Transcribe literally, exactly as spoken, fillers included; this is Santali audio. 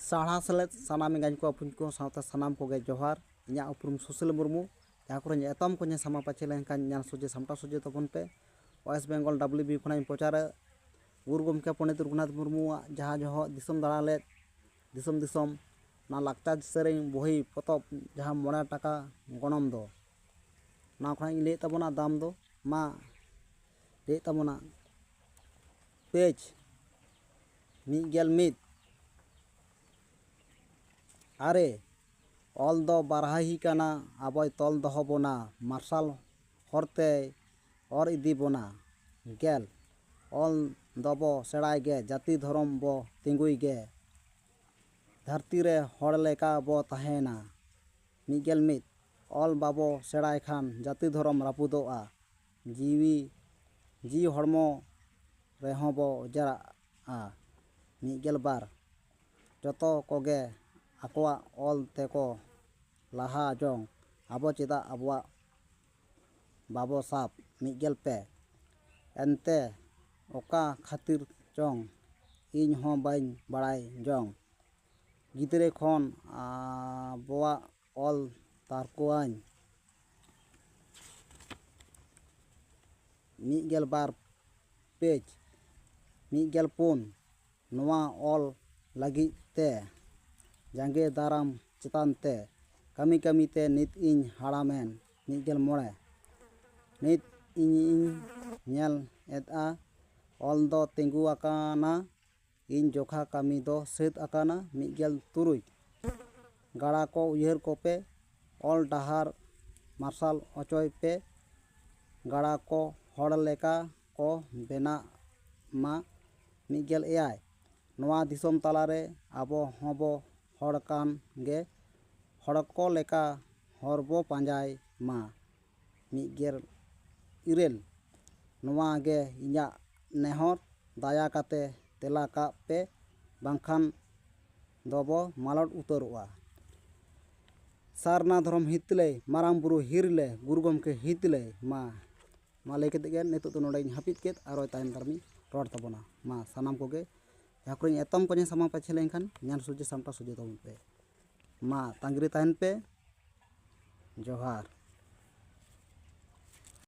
ᱥᱟᱶᱦᱟ ᱥᱮᱞᱮᱫ ᱥᱟᱱᱟᱢ ᱮᱸᱜᱟᱧ ᱠᱚ, ᱟᱹᱯᱩᱧ ᱠᱚ ᱥᱟᱶᱛᱮ ᱥᱟᱱᱟᱢ ᱠᱚᱜᱮ ᱡᱚᱦᱟᱨ᱾ ᱤᱧᱟᱹᱜ ᱩᱯᱨᱩᱢ ᱥᱩᱥᱤᱞ ᱢᱩᱨᱢᱩ᱾ ᱡᱟᱦᱟᱸ ᱠᱚᱨᱮ ᱮᱛᱚᱢ ᱠᱚ ᱧᱮᱞ ᱥᱟᱢᱟ ᱯᱟᱪᱷᱮ ᱞᱮᱱᱠᱷᱟᱱ ᱧᱮᱞ ᱥᱚᱡᱷᱮ ᱥᱟᱢᱴᱟᱣ ᱥᱚᱡᱷᱮ ᱛᱟᱵᱚᱱ ᱯᱮ᱾ West Bengal W B U ᱠᱷᱚᱱᱟᱜ ᱤᱧ ᱯᱨᱚᱪᱟᱨᱟ᱾ ᱜᱩᱨᱩ ᱜᱚᱢᱠᱮ ᱯᱚᱱᱰᱤᱛ ᱨᱚᱜᱷᱩᱱᱟᱛᱷ ᱢᱩᱨᱢᱩᱣᱟᱜ ᱡᱟᱦᱟᱸ ᱡᱚᱦᱚᱜ ᱫᱤᱥᱚᱢ ᱫᱟᱬᱟ ᱞᱮᱫ, ᱫᱤᱥᱚᱢ ᱫᱤᱥᱚᱢ, ᱚᱱᱟ ᱞᱟᱠᱪᱟᱨ ᱥᱮᱨᱮᱧ ᱵᱳᱦᱤ ᱯᱚᱛᱚᱵ, ᱡᱟᱦᱟᱸ ᱢᱚᱬᱮ ᱴᱟᱠᱟ ᱜᱚᱱᱚᱝ ᱫᱚ, ᱚᱱᱟ ᱠᱷᱚᱱᱟᱜ ᱤᱧ ᱞᱟᱹᱭᱮᱫ ᱛᱟᱵᱚᱱᱟ ᱫᱟᱢ ᱫᱚ, ᱢᱟ ᱞᱟᱹᱭᱮᱫ ᱛᱟᱵᱚᱱᱟ᱾ Page ᱢᱤᱫ ᱜᱮᱞ ᱢᱤᱫ᱾ ᱟᱨᱮ, ᱚᱞ ᱫᱚ ᱵᱟᱨᱟᱦᱤ ᱠᱟᱱᱟ, ᱟᱵᱚᱭ ᱛᱚᱞ ᱫᱚᱦᱚ ᱵᱚᱱᱟ, ᱢᱟᱨᱥᱟᱞ ᱦᱚᱨ ᱛᱮᱭ ᱚᱨ ᱤᱫᱤ ᱵᱚᱱᱟ᱾ ᱜᱮᱞ, ᱚᱞ ᱫᱚᱵᱚ ᱥᱮᱬᱟᱭ ᱜᱮ, ᱡᱟᱹᱛᱤ ᱫᱷᱚᱨᱚᱢ ᱵᱚ ᱛᱤᱸᱜᱩᱭ ᱜᱮ, ᱫᱷᱟᱹᱨᱛᱤ ᱨᱮ ᱦᱚᱲ ᱞᱮᱠᱟ ᱵᱚ ᱛᱟᱦᱮᱱᱟ᱾ ᱢᱤᱫ ᱜᱮᱞ ᱢᱤᱫ, ᱚᱞ ᱵᱟᱵᱚ ᱥᱮᱬᱟᱭ ᱠᱷᱟᱱ, ᱡᱟᱹᱛᱤ ᱫᱷᱚᱨᱚᱢ ᱨᱟᱹᱯᱩᱫᱚᱜᱼᱟ, ᱡᱤᱣᱤ, ᱡᱤᱣᱤ ᱦᱚᱲᱢᱚ ᱨᱮᱦᱚᱸ ᱵᱚ ᱚᱡᱽᱨᱟᱜᱼᱟ᱾ ᱢᱤᱫ ᱜᱮᱞ ᱵᱟᱨ, ᱡᱚᱛᱚ ᱠᱚᱜᱮ ᱟᱠᱚᱣᱟᱜ ᱚᱞ ᱛᱮᱠᱚ ᱞᱟᱦᱟ ᱡᱚᱝ, ᱟᱵᱚ ᱪᱮᱫᱟᱜ ᱟᱵᱚᱣᱟᱜ ᱵᱟᱵᱚ ᱥᱟᱵ? ᱢᱤᱫ ᱜᱮᱞ ᱯᱮ, ᱮᱱᱛᱮ ᱚᱠᱟ ᱠᱷᱟᱹᱛᱤᱨ ᱪᱚᱝ, ᱤᱧ ᱦᱚᱸ ᱵᱟᱹᱧ ᱵᱟᱲᱟᱭ ᱡᱚᱝ, ᱜᱤᱫᱽᱨᱟᱹ ᱠᱷᱚᱱ ᱟᱵᱚᱣᱟᱜ ᱚᱞ ᱛᱟᱨᱠᱚᱣᱟᱹᱧ᱾ ᱢᱤᱫ ᱜᱮᱞ ᱵᱟᱨ, Page ᱢᱤᱫ ᱜᱮᱞ ᱯᱩᱱ, ᱱᱚᱣᱟ ᱚᱞ ᱞᱟᱹᱜᱤᱫ ᱛᱮ ᱡᱟᱸᱜᱮ ᱫᱟᱨᱟᱢ ᱪᱮᱛᱟᱱ ᱛᱮ ᱠᱟᱹᱢᱤ ᱠᱟᱹᱢᱤ ᱛᱮ ᱱᱤᱛ ᱤᱧ ᱦᱟᱲᱟᱢᱮᱱ᱾ ᱢᱤᱫ ᱜᱮᱞ ᱢᱚᱬᱮ, ᱱᱤᱛ ᱤᱧᱤᱧ ᱧᱮᱞ ᱮᱫᱼᱟ, ᱚᱞ ᱫᱚ ᱛᱤᱸᱜᱩ ᱟᱠᱟᱱᱟ, ᱤᱧ ᱡᱚᱠᱷᱟ ᱠᱟᱹᱢᱤ ᱫᱚ ᱥᱟᱹᱛ ᱟᱠᱟᱱᱟ᱾ ᱢᱤᱫ ᱜᱮᱞ ᱛᱩᱨᱩᱭ, ᱜᱟᱬᱟ ᱠᱚ ᱩᱭᱦᱟᱹᱨ ᱠᱚᱯᱮ, ᱚᱞ ᱰᱟᱦᱟᱨ ᱢᱟᱨᱥᱟᱞ ᱚᱪᱚᱭ ᱯᱮ, ᱜᱟᱬᱟ ᱠᱚ ᱦᱚᱲ ᱞᱮᱠᱟ ᱠᱚ ᱵᱮᱱᱟᱜ ᱢᱟ᱾ ᱢᱤᱫ ᱜᱮᱞ ᱮᱭᱟᱭ, ᱱᱚᱣᱟ ᱫᱤᱥᱚᱢ ᱛᱟᱞᱟᱨᱮ ᱟᱵᱚ ᱦᱚᱸᱵᱚ ᱦᱚᱲ ᱠᱟᱱ ᱜᱮ, ᱦᱚᱲ ᱠᱚ ᱞᱮᱠᱟ ᱦᱚᱨ ᱵᱚ ᱯᱟᱸᱡᱟᱭ ᱢᱟ᱾ ᱢᱤᱫ ᱜᱮᱞ ᱤᱨᱟᱹᱞ, ᱱᱚᱣᱟ ᱜᱮ ᱤᱧᱟᱹᱜ ᱱᱮᱦᱚᱨ, ᱫᱟᱭᱟ ᱠᱟᱛᱮ ᱛᱮᱞᱟ ᱠᱟᱜ ᱯᱮ, ᱵᱟᱝᱠᱷᱟᱱ ᱫᱚᱵᱚ ᱢᱟᱞᱚᱴ ᱩᱛᱟᱹᱨᱚᱜᱼᱟ᱾ ᱥᱟᱨᱱᱟ ᱫᱷᱚᱨᱚᱢ ᱦᱤᱛᱞᱟᱹᱭ, ᱢᱟᱨᱟᱝ ᱵᱩᱨᱩ ᱦᱤᱨᱞᱟᱹᱭ, ᱜᱩᱨᱩ ᱜᱚᱢᱠᱮ ᱦᱤᱛᱞᱟᱹᱭ᱾ ᱢᱟ, ᱱᱚᱣᱟ ᱞᱟᱹᱭ ᱠᱟᱛᱮ ᱜᱮ ᱱᱤᱛᱚᱜ ᱫᱚ ᱱᱚᱰᱮᱧ ᱦᱟᱹᱯᱤᱫ ᱠᱮᱫ, ᱟᱨᱚ ᱛᱟᱭᱚᱢ ᱫᱟᱨᱟᱢᱤᱧ ᱨᱚᱲ ᱛᱟᱵᱚᱱᱟ᱾ ᱢᱟ ᱥᱟᱱᱟᱢ ᱠᱚᱜᱮ ᱡᱟᱦᱟᱸ ᱠᱚᱨᱮᱧ ᱮᱛᱚᱢ ᱠᱚᱧᱮ ᱥᱟᱢᱟᱝ ᱯᱟᱪᱷᱮ ᱞᱮᱱᱠᱷᱟᱱ ᱧᱮᱞ ᱥᱚᱡᱷᱮ ᱥᱟᱢᱴᱟᱣ ᱥᱚᱡᱷᱮ ᱛᱟᱵᱚᱱ ᱯᱮ᱾ ᱢᱟ ᱛᱟᱺᱜᱤ ᱨᱮ ᱛᱟᱦᱮᱱ ᱯᱮ᱾ ᱡᱚᱦᱟᱨ᱾